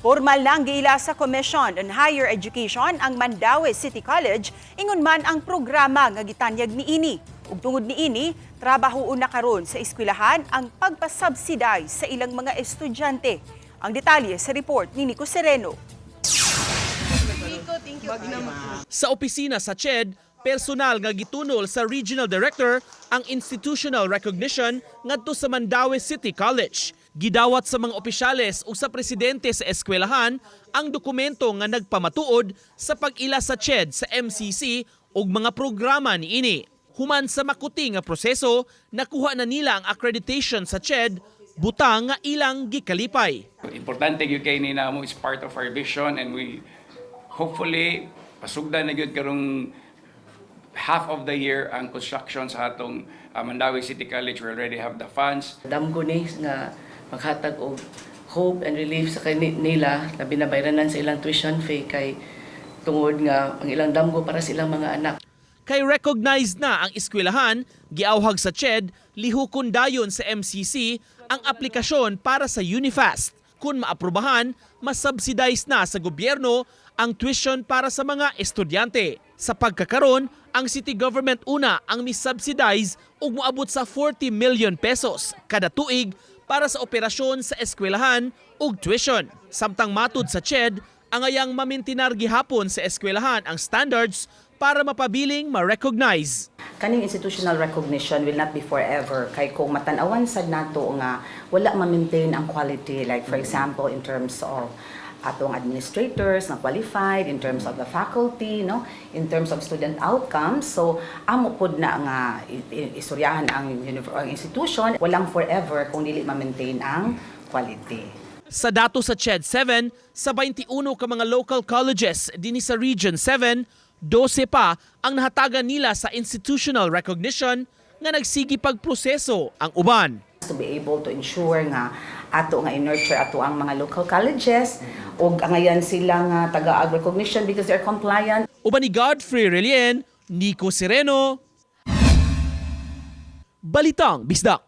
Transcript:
Formal nang giila sa Commission on Higher Education ang Mandaue City College, ingon man ang programa nga gitanyag niini. Ug tungod niini, trabaho na karon sa eskwelahan ang pagpasubsidize sa ilang mga estudyante. Ang detalye sa report ni Nico Sereno. Sa opisina sa CHED, personal nga gitunol sa Regional Director ang institutional recognition ngadto sa Mandaue City College. Gidawat sa mga opisyales ug sa presidente sa eskwelahan ang dokumento nga nagpamatuod sa pag-ila sa CHED sa MCC ug mga programa niini. Human sa makuti nga proseso, nakuha na nila ang accreditation sa CHED, butang nga ilang gikalipay. Importante gyud kay ni namo is part of our vision and we hopefully pasugdan na gyud karong half of the year ang construction sa atong Mandaue City College. We already have the funds. Damgo ni nga maghatag og hope and relief sa nila na binabayranan sa ilang tuition fee kay tungod nga ang ilang damgo para sa ilang mga anak. Kay recognized na ang eskwelahan, giawhag sa CHED, lihukon dayon sa MCC ang aplikasyon para sa Unifast. Kung maaprubahan, masubsidize na sa gobyerno ang tuition para sa mga estudyante. Sa pagkakaron, ang city government una ang misubsidize ug moabot sa 40 million pesos kada tuig para sa operasyon sa eskwelahan ug tuition. Samtang matud sa CHED, angayang mamintinar gihapon sa eskwelahan ang standards para mapabiling ma-recognize. Kaning institutional recognition will not be forever kay kung matan-awan sad nato nga wala ma-maintain ang quality, like for example in terms of atong administrators na qualified, in terms of the faculty, no, in terms of student outcomes, so amo pod na nga istoryahan ang institution. Walang forever kung dili ma-maintain ang quality. Sa dato sa CHED 7, sa 21 ka mga local colleges dinhi sa Region 7, 12 pa ang nahatagan nila sa institutional recognition nga nagsigi pagproseso ang uban. To be able to ensure nga ato nga i-nurture ato ang mga local colleges ug angayan sila nga taga recognition because they're compliant. Uban ni Godfrey Relien, Nico Sereno, Balitang Bisdak.